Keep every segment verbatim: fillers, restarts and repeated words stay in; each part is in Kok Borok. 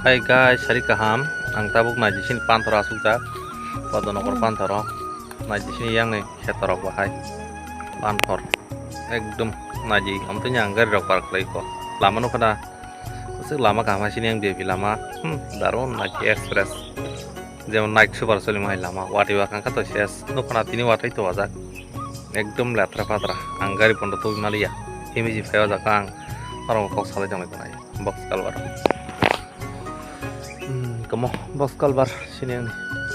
Hai guys, sari kaham, ang tabuk naidi sini panthor asukjak, Padonokor panthoro, naidi sini yang ni khetorok bahai panthor, ekdom naidi, amtwini ang gari rok park khlai kho, lama nukha na, aswk lama kaham hai sini yang B P lama, hmm, darun naidi express, jemon night super choli ma hai lama, watwi wakang kha to ses, nukha na tini watwi to wajak, ekdom letra patra, ang gari pondo tubui maliya, himiji phai wajak ang, oro kok salai tongwi tonai. Box culvert. Hmm, kamo box culvert sini ang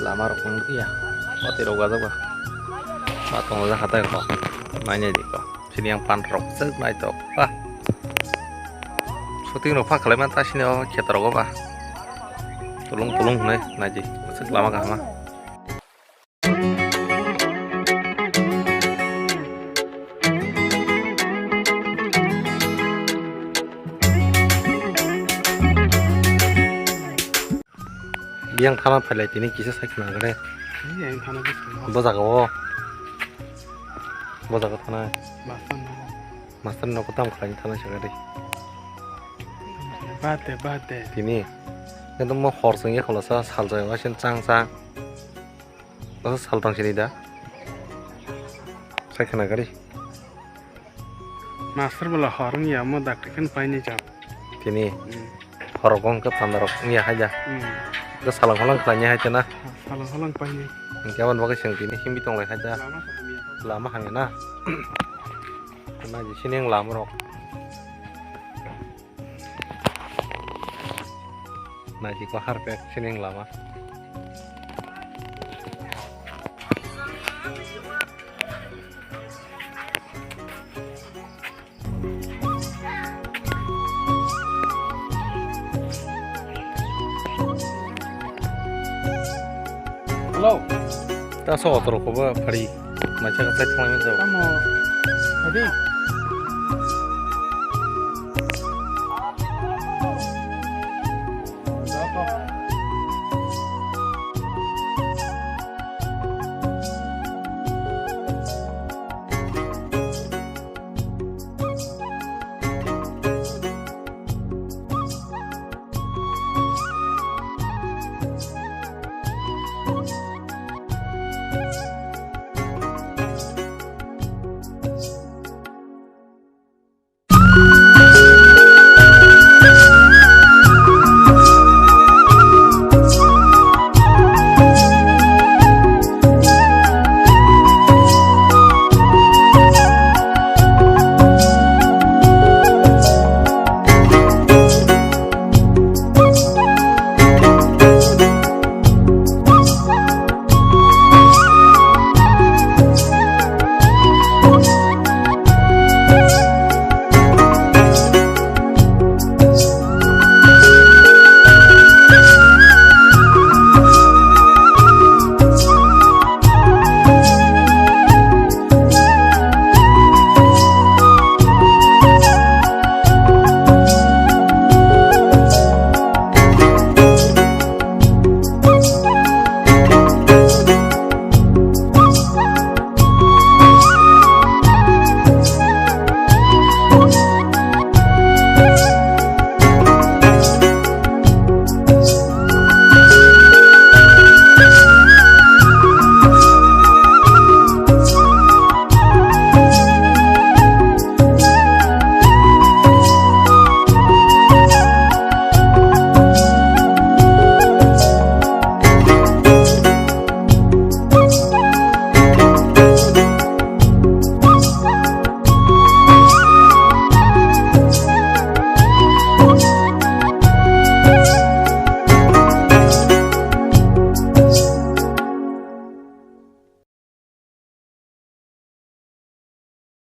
lama rok wng ya. Pati rok gajak ba. Ma tong jak hatai ko. Nainai di ko. Sini ang pan rok sek nai tok. Ba. Shooting rok pha khlai man ta sini o kheto rok ba. Tulung tulung hwnwi nai di. Sek lama kaham ma. Biyang thana phailai tini kisa sai khna gare. Biyang thana bwskango. Bo jaga o. Bo jaga thana. Master no. Master no ko tam khlai thana sa gare. Bate, bate. Tini. Ekdom mo hor song ya khola sa sal jai wa sen chang chang. Asa saltang sini da. Sai khna gari. Master bala hor wng ya mo dak tikhen paini jam. Tini. Hmm. Hor wng khe panda rok wng ya hai da. Hmm. Khe salang holang khlai ni hai da na. Salang holang paini. Hingke aboni bagwi chwng tini himbi tong lai hai da. Lama sa hamya. Lama hamya na. Na di sini ang lama rok. Naisik o harpek sining lama. Hello. Ta so otro ko ba phari. Macha ka tai thang jao. Tamo. Adi.